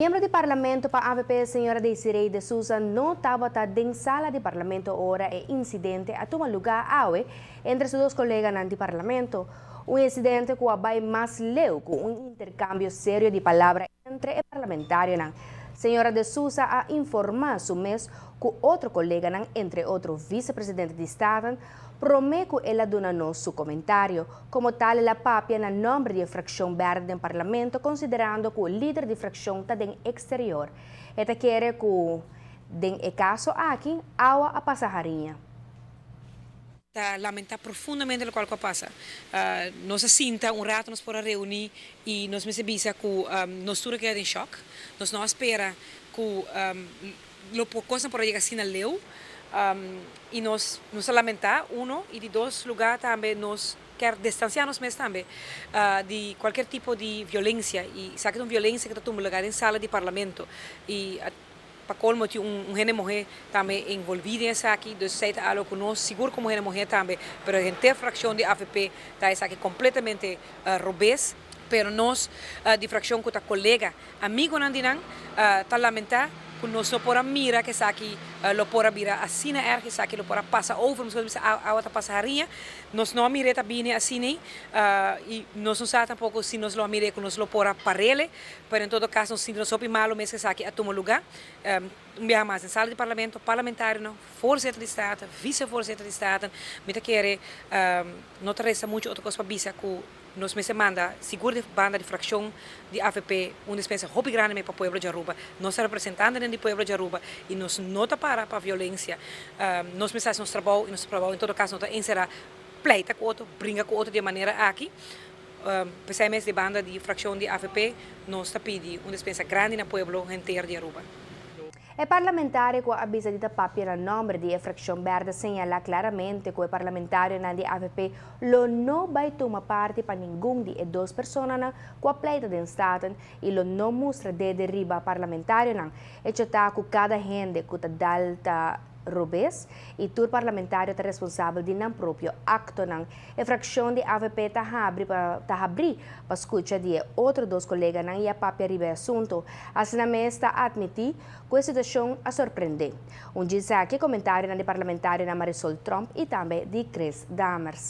Miembro di Parlamento pa avp, señora Desiree de Sousa no tabata den sala di Parlamento ora e incidente a tuma luga awe entre su dos coleganan di Parlamento. Un incidente cu a bay mas leu cu un intercambio serio di palabra entre e parlamentarionan. Señora de Sousa a informa su mes cu otro coleganan, entre otro vicepresidente di Staten, prome cu el a duna nos su comentario. Como tal el a papia na nomber di e fraccion berde den Parlamento, considerando cu lider di fraccion ta den exterior. E ta kere cu den e caso aki, awa a pasa hariña. Ta lamenta profundamente locual cu a pasa. Nos a sinta un rato, nos por a reuni y nos mester bisa cu nos tur a keda den shock. Nos no a spera cu lo por cosnan por a yega asina leu y nos a lamenta uno y di dos lugar tambe nos kier distancia nos mes tambe di cualkier tipo di violencia y esaki ta un violencia cu ta tuma lugar den sala di Parlamento y pa colmo tin un hende muhe tambe envolvi den esaki. Dus esey ta algo cu nos sigur como hende muhe tambe, pero henter fraccion di avp ta esaki completamente robes. Pero nos di fraccion cu ta colega, amigonan di nan, ta lamenta cu nos no por a mira cu esaki lo por a bira asina erg, esaki lo por a pasa over, mescos bisa awa ta pasa hariña. Nos no a mir'e ta bini asina y nos no sa tampoco si nos lo a mir'e cu nos lo por a par'ele, pero en todo caso nos sinti nos hopi malo mes cu esaki a tuma luga. Un biaha mas den sala di Parlamento, parlamentarionan, voorzitter di Staten, vicevoorzitter di Staten, mi ta kere no ta resta mucho otro cos pa bisa cu nos mester manda sigur di banda di fraccion di avp un despensa hopi grandi me pa pueblo di Aruba. Nos ta representantenan di pueblo di Aruba y nos no ta para pa violencia. Nos mester haci nos trabou y nos trabou en todo caso no ta encera pleita cu otro, bringa cu otro di e manera aki. P'esey mes di banda di fraccion di avp nos ta pidi un despensa grandi na pueblo henter di Aruba. E parlamentario cu a bisa di ta papia na nomber di e fraccion berde a señala claramente cu e parlamentarionan di avp lo no bay tuma parti pa ningun di e dos personanan cu a pleita den Staten y lo no mustra dede riba parlamentarionan. Hecho ta cu cada hende cu ta dal ta robes y tur parlamentario ta responsabel di nan propio actonan. E fraccion di avp ta habri pa ta habri pa scucha di e otro dos coleganan y a papia riba e asunto. Asina mes ta admiti cu e situacion a sorprende. Un djis aki comentarionan di parlamentarionan Marisol Tromp y tambe di Chris Dammers.